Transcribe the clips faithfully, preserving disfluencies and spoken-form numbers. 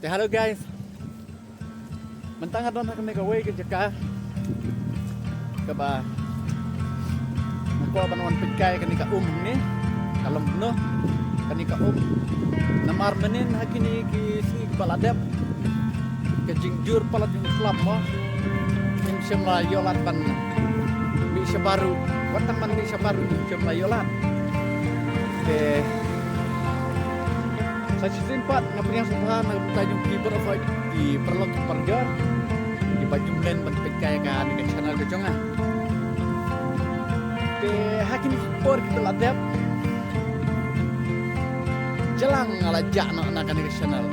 Te hello guys. Mynta nga don ha kane kawei ka jaka kaba nga kwah ban wan peit kai kane ka um hangne. Ka long kumno kane ka um? Namar mynnin ha kine ki sngi kiba la dep, ka jingjur palat jong u slap mo, ngim shym la ïoh lad ban mih shabar ruh. Wat tang ban mih shabar ruh ngim shym la ïoh lad. Te sa shisien pat nga pdiang sngewbha na ka bynta jong phi baroh, ki paralok ki parajor kiba ju mlien ban peit kai ïa kane ka channel ka jong nga. Te ha kine ki por kiba la dep, jlang nga la jah noh na kane ka channel.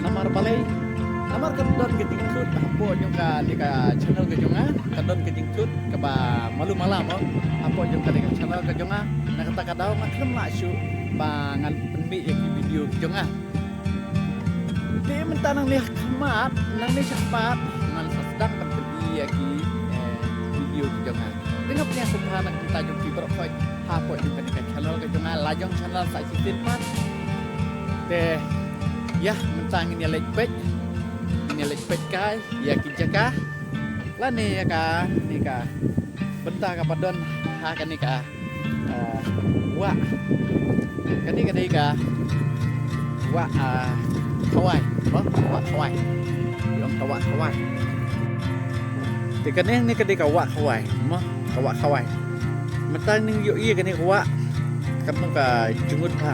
Namar balei? Namar ka don ka jingthut hapoh jong kane ka channel ka jong nga. Ka don ka jingthut kaba malu mala mo hapoh jong kane ka channel ka jong nga. Na kata ka daw nga khlem lah shuh ba ngan pynmih ïa ki video ki jong nga. Te mynta nangne shakhmat, nangne shakhmat ngan sa sdang ban pynmih ïa ki, eh, video ki jong nga. Te nga pdiang sngewbha na ka bynta jong phi baroh hapoh jong kane ka channel ka jong nga, la jong channel sa shisien pat. Te ïa mynta ngin ïa leit peit, ngin ïa leit peit kai ïa ki jaka lane ïa kane ka bynta kaba don ha kane ka, eh, wah. Kane ka dei ka wah, eh, Khawai, mo, wah Khawai. Ki ong ka wah Khawai. Te kane hangne ka dei ka wah Khawai, mo, ka wah Khawai. Mynta ngin ïohi ïa kane ka wah katno ka jngut bha.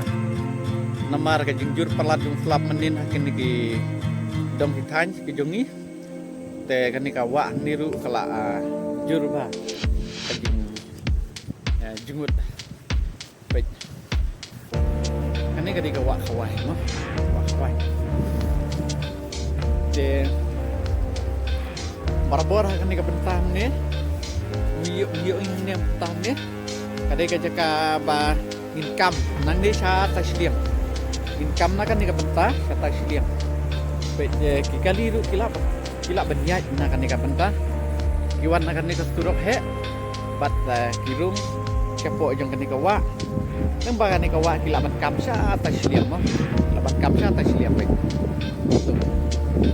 Namar ka jingjur palat jong u slap mynnin ha kine ki dong ki thaiñ ki jong ngi. Te kane ka wah hangne ruh ka la, ah, jur bha ka jing, ah, jngut. Peit. Kane ka dei ka wah Khawai, mo. Wah Khawai. Te barabor ha kane ka bynta hangne, ïoh, ïoh hangne bynta hangne, ka dei ka jaka ba ngin kam nangne shatai shiliang. Ngin kam na kane ka bynta shatai shiliang. Peit, eh, ki kali ruh ki lah, ki lah ban ïaid na kane ka bynta. Ki wan na kane ka surok heh bad, eh, ki rung shapoh jong kane ka wah. Namar ba kane ka wah ki lah ban kam shatai shiliang, mo. Lah ban kam shatai shiliang, peit.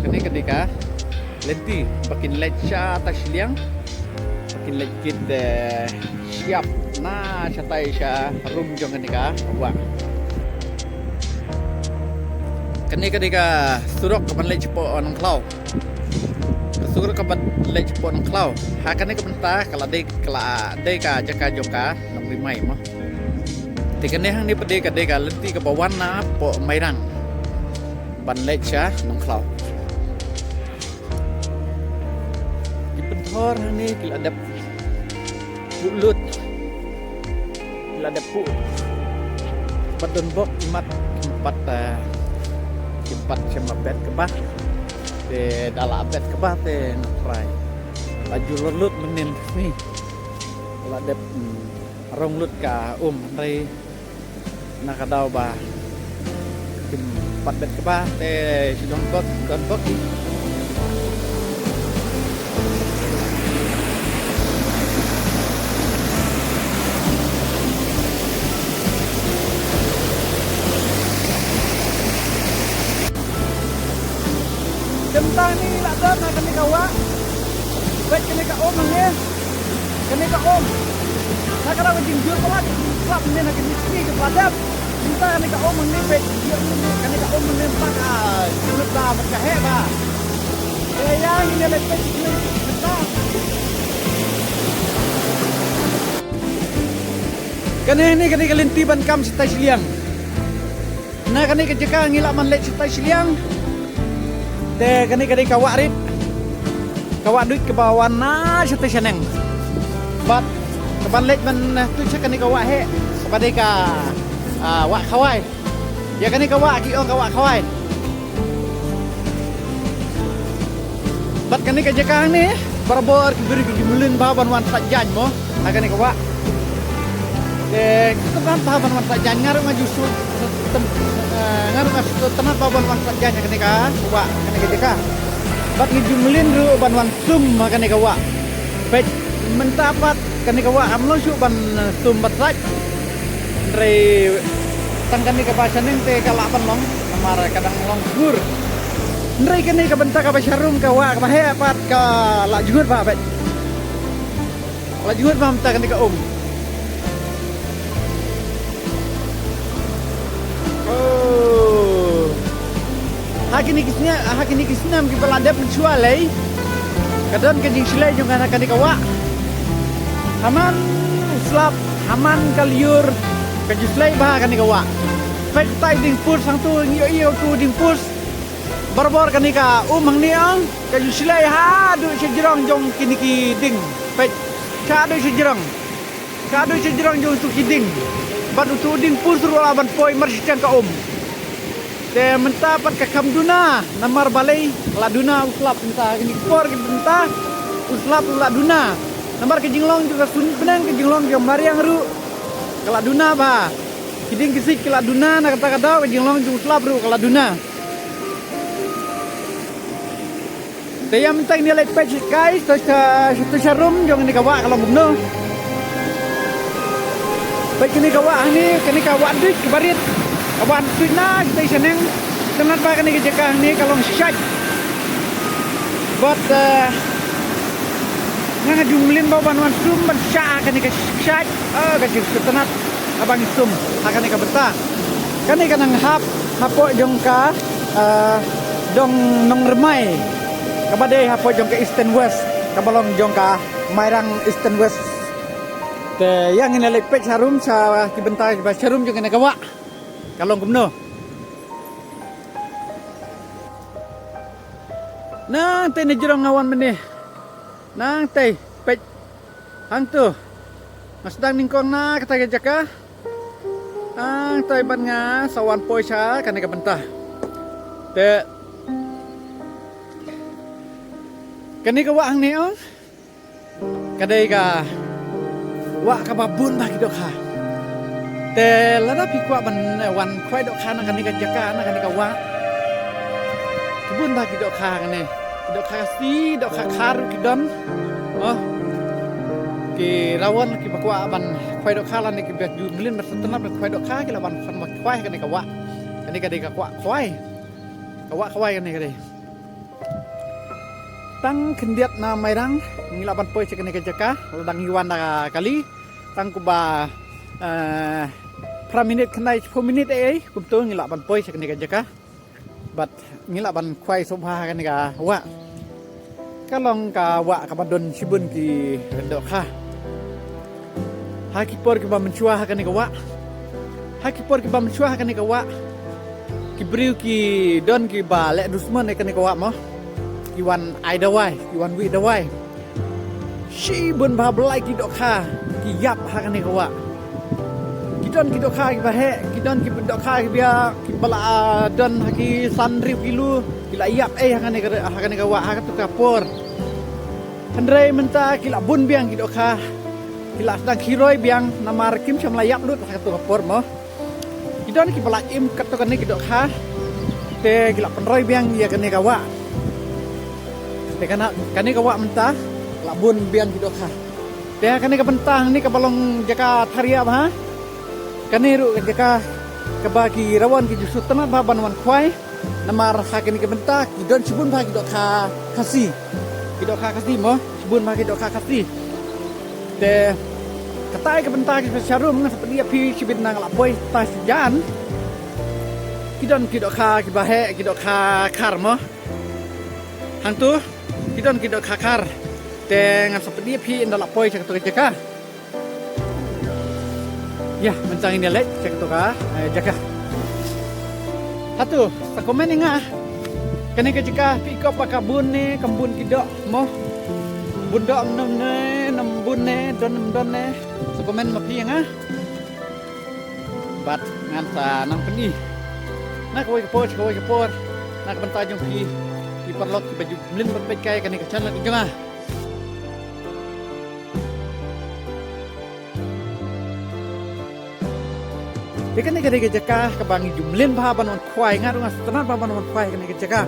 Kane ka dei ka lynti ba kin leit shatai shiliang. Ba kin leit kit, eh, shyiap na shatai sha rung jong kane ka wah. Kane ka dei ka surok kaban leit shapoh Nongkhlaw. Ka surok kaban leit shapoh Nongkhlaw. Ha kane ka bynta ka la dei, ka la dei ka jaka jong ka Nongrimai, mo. Te kane hangne pat dei ka dei ka lynti kaba wan napoh Mairang ban leit sha Nongkhlaw. Ki pynthor hangne ki la dep puh lut. Ki la dep puh. Pat don bok ki mat, ki pat, eh, ki pat shem la bet kaba. Te da la bet kaba te nga trai. La ju lut mynnin ni. La dep, hmm, rong lut ka um, hynrei na ka daw ba kim pat bet kaba te shu don bok, don bok. Te mynta ngi la don ha kane ka wah. Peit kane ka um hangne. Kane ka um. Na ka daw ka jingjur palat, slap mynne ha kine ki sngi kiba la dep. Mynta kane ka um hangne, peit, ïoh ïoh kane ka um hangne, mynta ka jngut bha bad ka heh bha. Te ïa ngin ïa leit peit kine mynta. Kane hangne kane ka lynti ban kam shatai shiliang. Na kane ka jaka ngi lah ban leit shatai shiliang. Te kane ka dei ka wah rit. Ka wah duid kaba wan na shatai shaneng. Bad kaban leit ban, eh, tuid sha kane ka wah heh, kaba dei ka, ah, wah Khawai. Ïa kane ka wah ki ong ka wah Khawai. Bad kane ka jaka hangne barabor ki briew ki ju mlien bha ban wan sait jaiñ mo ha kane ka wah. Te ki tynat bha ban wan sait jaiñ, nga ruh nga ju shu tem-, eh, nga ruh nga shu tynat bha ban wan sait jaiñ ha kane ka wah, kane ka jaka. Bad ngi ju mlien ruh ban wan sum ha kane ka wah. Peit mynta pat kane ka wah kam long shuh ban, eh, sum ban sait. Hynrei tang kane kaba shaneng te ka lah ban long, namar ka dang long sngur. Hynrei kane ka bynta kaba sharum ka wah kaba heh pat ka la jngut bha bad. La jngut bha mynta kane ka um. Oh. Ha kine ki snem, ha kine ki snem kiba la dep mynshuwa lei. Ka don ka jingshlei jong kane ka wah. Ha man u slap, ha man ka lyiur, ka ju shlei bha kane ka wah. Peit tai ding pus hangtu ngi ïohi utu ding pus. Barabor kane ka um hangne ong ka ju shlei haduh sha jrong jong kine ki ding. Peit, haduh sha jrong. Haduh sha jrong jong utu ki ding. Bad utu u ding pus ruh la ban poi mar shi shang ka um. Te mynta pat ka kham duna namar balei la duna u slap mynta kine ki por ki mynta u slap u la duna. Namar ka jinglong jong ka suiñ bneng ka jinglong jong mariang ruh ka la duna bha. Ki ding ki siej ki la duna na kata ka daw ka jinglong jong u slap ruh ka la duna. Te ïa mynta ngin ïa leit peit guys, to sha, to sharum jong kane ka wah ka long kumno. Peit kane ka wah hangne, kane ka wah duh kaba rit. Ka wah duh na kita shaneng. Tang ngat ba kane ka jaka hangne ka long shait. Bad eh, nga nga ju mlien ba ban wan sum ban shah kane ka shait. Ah, ka jingsngewtynnat. Haba ngi sum ha kane ka bynta. Kane ka nang hap hapoh jong ka, ah, dong Nongrmai. Kaba dei hapoh jong ka Eastern West, kaba long jong ka Mairang Eastern West. Te ïa ngin ïa leit peit sharum sha ki bynta ba sharum jong kane ka wah. Ka long kumno. Nangtei na jrong nga wan mynne. Nangtei peit. Hangtu. Nga sdang nyngkong na kata ka jaka. Hangtei bad nga sa wan poi sha kane ka bynta. Te kane ka wah hangne ong. Ka dei ka wah kaba bun bha ki dohkha. Te lada phi kwah ban, eh, wan khwai dohkha na kane ka jaka, na kane ka wah. Ki bun bha ki dohkha kane. Ki dohkha Khasi, dohkha Khar ruh ki don. Oh. Ki Rawon kiba kwah ban khwai dohkha lane kiba ju mlien ban sngewtynnat ban khwai dohkha ki lah ban khwai kane ka wah. Kane ka dei ka wah khwai. Ka wah khwai kane ka dei. Tang khyndiat na Mairang ngi lah ban poi sha kane ka jaka, lada ngi wan da ka kali. Tang kumba, eh, phra minit khyndai, shiphew minit ei ei, kumto ngi lah ban poi sha kane ka jaka. Bad ngi lah ban khwai sngewbha ha kane ka wah. Ka long ka wah kaba don shibun ki dohkha. Ha ki por kiba mynshuwa ha kane ka wah. Ha ki por kiba mynshuwa ha kane ka wah. Ki briew ki don kiba leh dusmon ha kane ka wah mo. Ki wan ai dawai, ki wan wih dawai. Shibun bha blai ki dohkha ki ïap ha kane ka wah. Ki don ki dohkha kiba heh, ki don ki dohkha kiba, kiba la, ah, don ha ki san hynriew kilo, ki la ïap ei ha kane ka, ha kane ka wah ha katu ka por. Hynrei mynta ki la bun biang ki dohkha. Ki la sdang khyroi biang namar kim shym la ïap lut ha katu ka por mo. Ki don kiba la im katto katne ki dohkha. Te ki la pynroi biang ïa kane ka wah. Te kane, kane ka wah mynta la bun biang ki dohkha. Te kane ka bynta hangne kaba long jaka thar ïap ha. Kane ruh ka jaka kaba ki Rawon ki ju sngewtynnat bha ban wan khwai. Namar ha kane ka bynta ki don shibun bha ki dohkha Khasi. Ki dohkha Khasi mo, shibun bha ki dohkha Khasi. Te katai ka bynta ki sharum nga sa pyni ïa phi shibit na nga la poi ta shi jan. Ki don ki dohkha kiba heh, ki dohkha Khar mo. Hangtu ki don ki dohkha Khar. Te nga sa pyni ïa phi ynda la poi sha katu ka jaka. Ïa, mynta ngin ïa leit sha katu ka, eh, jaka. Hato, sa comment ïa nga. Kane ka jaka phi kwah ba ka bun ne kam bun ki doh mo. Bun doh ym ne, ym bun ne, don ym don ne. Sa comment ma phi ïa nga. Bad ngan sa nang pyni na kawei ka por sha kawei ka por na ka bynta jong phi ki paralok kiba ju mlien ban peit kai kane ka channel jong nga. Te kane ka dei ka jaka kaba ngi ju mlien bha ban wan khwai, nga ruh nga sngewtynnat bha ban wan khwai kane ka jaka.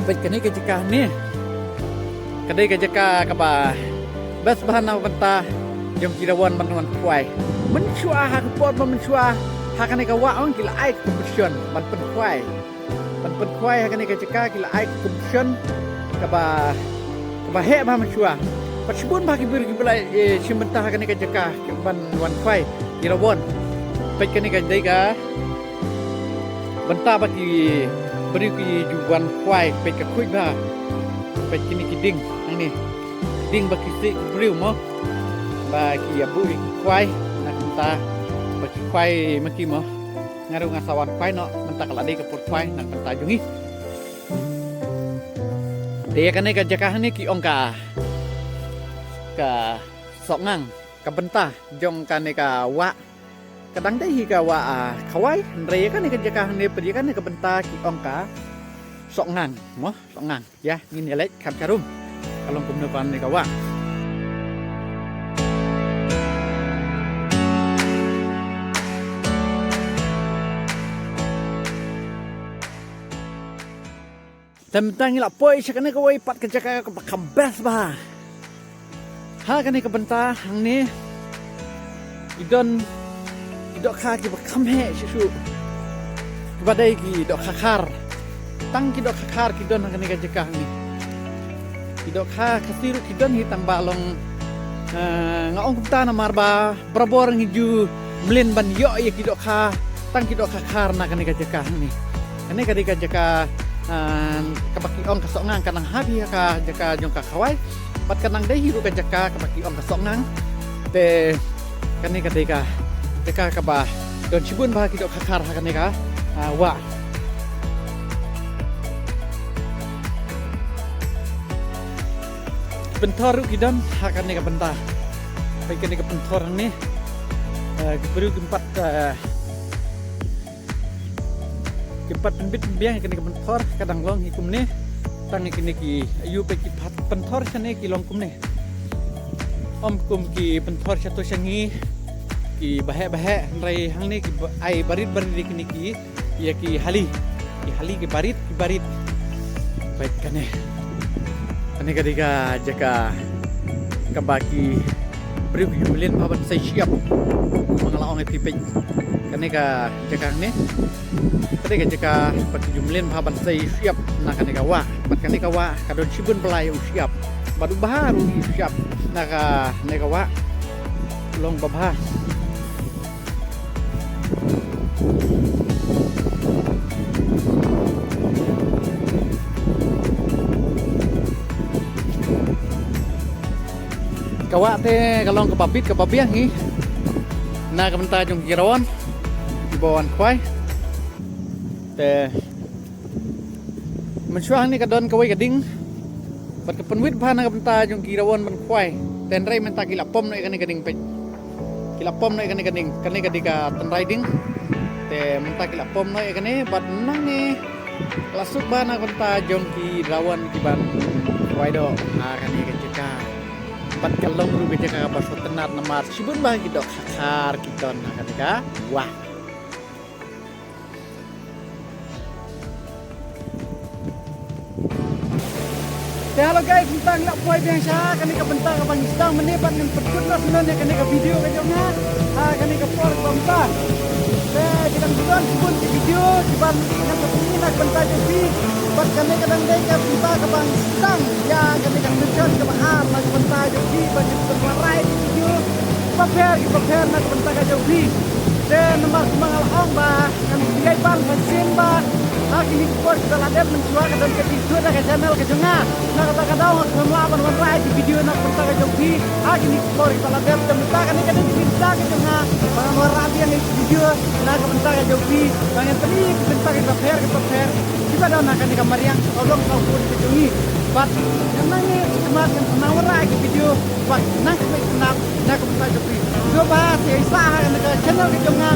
Peit kane ka jaka ne. Ka dei ka jaka kaba best bha na bynta jong ki Rawon ban wan khwai. Mynshuwa ha ka por ba mynshuwa Ha kane ka wah ong ki la ai ka competition ban pynkhwai. Ban pynkhwai ha kane ka jaka ki la ai ka competition kaba, kaba heh bha mynshuwa. Bad shibun bha ki briew kiba la, eh, shim bynta ha kane ka jaka ban wan khwai ïarawon. Peit kane ka dei ka bynta ba ki briew ki ju wan khwai, peit ka khuid bha. Peit kine ki ding hangne. Ding ba ki sih ki briew mo. Ba ki ïa buh ïa ki khwai na ka bynta ba ki khwai ma ki mo. Nga ruh nga sa wan khwai noh mynta ka la dei ka por khwai na ka bynta jong ngi. Te ïa kane ka jaka hangne ki ong ka, ka Sohngang, ka bynta jong kane ka wah. Ka dang dei hi ka wah, ah, Khawai, hynrei ïa kane ka jaka hangne peit ïa kane ka bynta ki ong ka Sohngang mo, Sohngang. Ïa, ngin ïa leit kham jarum. Ka long kumno kane ka wah. Te mynta ngi la poi sha kane kawei pat ka jaka kaba kham best bha. Ha kane ka bynta hangne ki don ki dohkha kiba kham heh shisha. Kiba dei ki dohkha khar. Tang ki dohkha khar ki don ha kane ka jaka hangne. Ki dohkha Khasi ruh ki don hi tang ba long, eh, nga ong kumta namar ba barabor ngi ju mlien ban ïoh ïa ki dohkha, tang ki dohkha khar na kane ka jaka hangne. Kane ka dei ka jaka, ah, kaba ki ong ka Sohngang, ka nang hap hi ha ka jaka jong ka Khawai. Bad ka nang dei hi ruh ka jaka kaba ki ong ka Sohngang. Te kane ka dei ka jaka kaba don shibun bha ki dohkha khar ha kane ka, ah, wah. Pynthor ruh ki don ha kane ka bynta. Peit kane ka pynthor hangne. Eh, ki briew kim pat, eh, kim pat pynbit pynbiang ïa kane ka pynthor, ka dang long hi kumne. Tang ïa kine ki, ïa u peit ki pat pynthor shane ki long kumne. Ym kum ki pynthor shato shangi kiba heh ba heh, hynrei hangne ki ba, ai barit barit ïa kine ki, ïa ki hali. Ki hali ki barit, ki barit. Peit kane. Kane ka dei ka jaka kaba ki briew ki ju mlien bha ban sei shyiap. Kumba nga la ong ïa phi, peit. Kane ka jaka hangne ka dei ka jaka ba ki ju mlien bha ban sei shyiap na kane ka wah. Bad kane ka wah ka don shibun blai u shyiap. Bad u bha ruh u shyiap na kane ka wah. Long babha. Ka wah te ka long kaba bit kaba biang hi na ka bynta jong ki rawon kiba wan khwai. Te mynshuwa hangne ka don kawei ka ding bad ka pynwit bha na ka bynta jong ki rawon ban khwai. Te hynrei mynta ki la pom noh ïa kane ka ding, peit. Ki la pom noh ïa kane ka ding, kane ka dei ka tynrai ding. Te mynta ki la pom noh ïa kane bad nangne la suk bha na ka bynta jong ki rawon ki ban khwai doh ha kane ka jaka. Bad ka long ruh ka jaka kaba sngewtynnat namar shibun bha ki dohkha khar ki don ha kane ka wah. Te hello guys, mynta ngi la poi biang sha kane ka bynta kaba ngi sdang mynne bad ngan pynkut noh shuh ïa kane ka video ka jong nga ha kane ka por kaba mynta. Te ki dang don shibun ki video kiban ngan sa pyni na ka bynta jong phi. Bad kane ka dang dei ka bynta kaba ngi sdang ïa kane ka session kaba ar na ka bynta jong phi ba ngin pynwanrah ïa ki video kiba pher kiba pher na ka bynta ka jong phi. Te namar kumba nga la ong ba ngan pynïaid ban sa shisien ba ha kine ki por kiba la dep mynshuwa ka don ka jingkut ha ka channel ka jong nga. Na kata ka daw nga khlem lah ban wanrah ïa ki video na ka bynta ka jong phi ha kine ki por kiba la dep. Te mynta kane ka dei ka jingkut ka jong nga ba ngan wanrah biang ïa ki video na ka bynta ka jong phi, ba ngan pyni ïa ki bynta kiba pher kiba pher kiba don ha kane ka mariang ka long ka kut ka jong ngi. Bad ngan nang ïa ki khmat ngan sa nang wanrah ïa ki video bad nang khmih khnap na ka bynta jong phi. Sngewbha sa ïa sah ha kane ka channel ka jong nga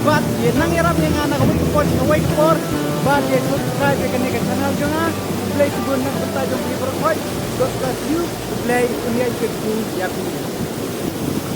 bad ïa nang ïarap ïa nga na kawei ka por sha kawei ka por bad ïa subscribe ïa kane ka channel jong nga. Khublei shibun na ka bynta jong phi baroh khoit. God bless you. Khublei, un ïaid kyrkhu ïa phi.